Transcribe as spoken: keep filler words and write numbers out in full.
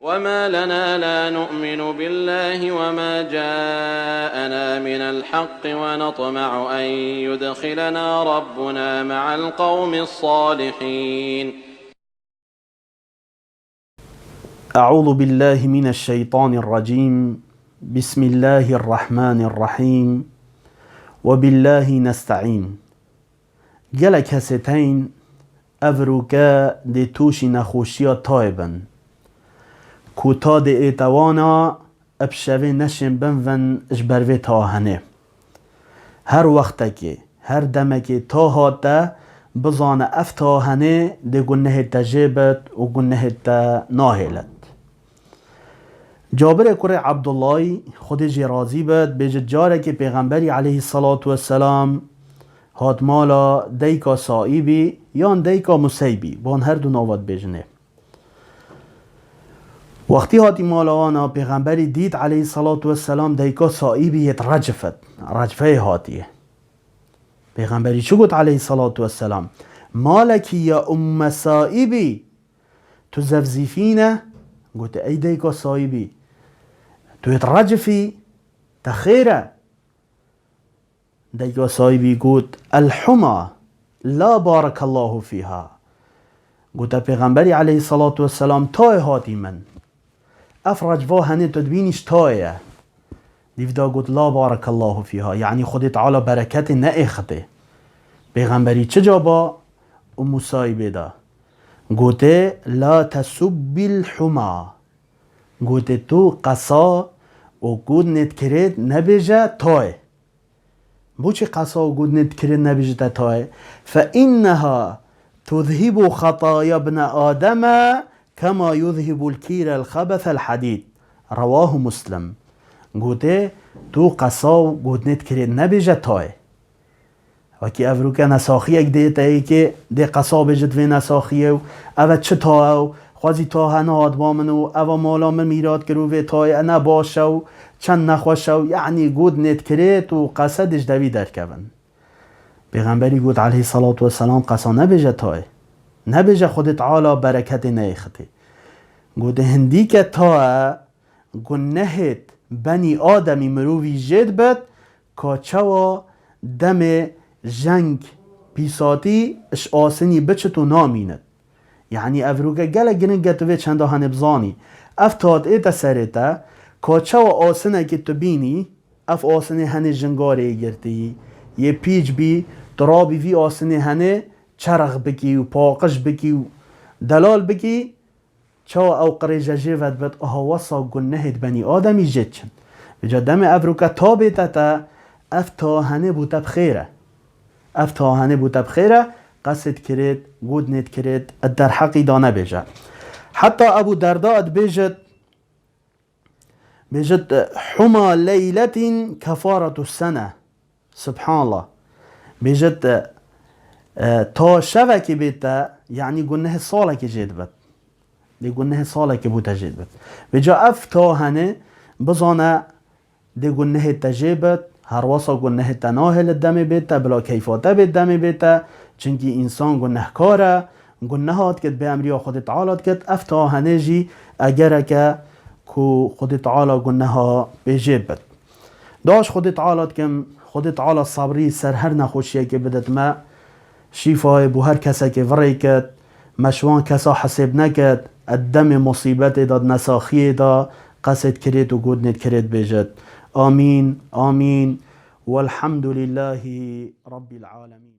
وما لنا لا نؤمن بالله وما جاءنا من الحق ونطمع أن يدخلنا ربنا مع القوم الصالحين. أعوذ بالله من الشيطان الرجيم. بسم الله الرحمن الرحيم. وبالله نستعين. Gelek kesê teyn ev rûke dê tûşî nexweşiya tayê bin. Ku ta dê ête wana, eb şevê neşên bin vin ji ber vê ta henê. Her wextekê, her demekê ta hate, bizane ev ta henê dê gunehê te jê bit û gunehê te nahêlet. Cabirê kurê Ebdullahî, Xwedê jê razî bit, bêjit carekê Pêxemberî aleyhisselatu vesselam hat mala dayika Saîbî yan dayika Museybî, ban her du nava dibêjinê. Wextî hatî mala wana, Pêxemberî dît aleyhisselatu vesselam dayika Saîbî yê recifet, recfeyê hatiye. Pêxemberî çi got aleyhisselatu vesselam? "Malekî ya Umme Saîbî, tu zevzîfî ne?" Gote, "Ey dayika Saîbî, tu yê recifî, te xêr e?" Dayika Saîbî got, "El huma, la barekallahu fîha." Gote Pêxemberî aleyhisselatu vesselam, "Tayê hatî min. Ev recfa henê tu dibînî ji tayê ye." Dîv da got, "La barekallahu fîha." Yanî Xwedê Teala bereketê neêxitê. Pêxemberî çi caba Ummu Saîbê da? Gote, "La tesubbil huma." Gote, "Tu qesa û gudnê dikirêt nebêje tayê." Bo çi qesa û gudnê dikirêt nebêje te tayê? "Fe inneha tuzhibu xetaya bne Ademe kema yuzhibul kîrel xebesel hadîd." Rewahu Muslim. Gote, "Tu qesa û gudnê dikirêt nebêje tayê." Wekî ev rûke nesaxiyek dê te yekê dê qesa bêjit vê nesaxiyê û eve çi ta ew, xwezî ta hene hat ba min û eva mala min mîrat kir û vê tayê ne baş e û çend nexweş e û, yanî gudnê dikirêt û qese dê ji devî derkevin. Pêxemberî got aleyhisselatu vesselam, "Qesa nebêje tayê. Nebêje Xwedê Teala bereketê neyêxitê." Gote, "Hindîke ta e gunehêt benî Ademî mirovî jê dibet, ka çawa demê jeng pîsatî ji asinî biçit û namînit." Yanî ev rûke gelek giring e tu vê çenda henê bizanî. Ev tat ê te serê te, ka çawa asinekê tu bînî, ev asinê henê jingarê yê girtî, yê pîç bî, tu rabî vî asinê henê çerx bikî û paqij bikî û delal bikî, çawa ew qirêje jê vedibit, aha wesa gunehêt benî Ademî jê diçin. Vêca demê ev rûke ta bête te, ev ta henê bo te bi xêr e. Ev ta henê bo te bi xêr e, qesê dikirêt, gudnê dikirêt, et derheqî da nebêje. Heta Ebû Derda dibêjit, bêjit, "Huma leyletin kefaretu sene." Subhanallah. Bêjit, e, e, ta şevekê bête, yanî gunehê salekê jê dibit. Lê gunehê salekê bo te jê dibit. Vêca ev ta henê bizane dê gunehê te jê bit, herwesa gunehê te nahêlit demê bête, bila keyfa te bêt demê bête, çimkî însan gunehkar e, guneha dikit bê emriya Xwedê Teala dikit, ev ta henê jî egereke ku Xwedê Teala guneha pê jê bit. Daş Xwedê Teala dikim, Xwedê Teala sebrî ser her nexweşiyekê bidit me, şîfayê bo her kesekê virêkit, me ji wan kesa hesêb nekit, et demê musîbetê de, di nesaxiyê de, qesê dikirêt û gudnê dikirêt bêjit. Amîn, amîn. Welhamdulîllahî Rabbîl alemîn.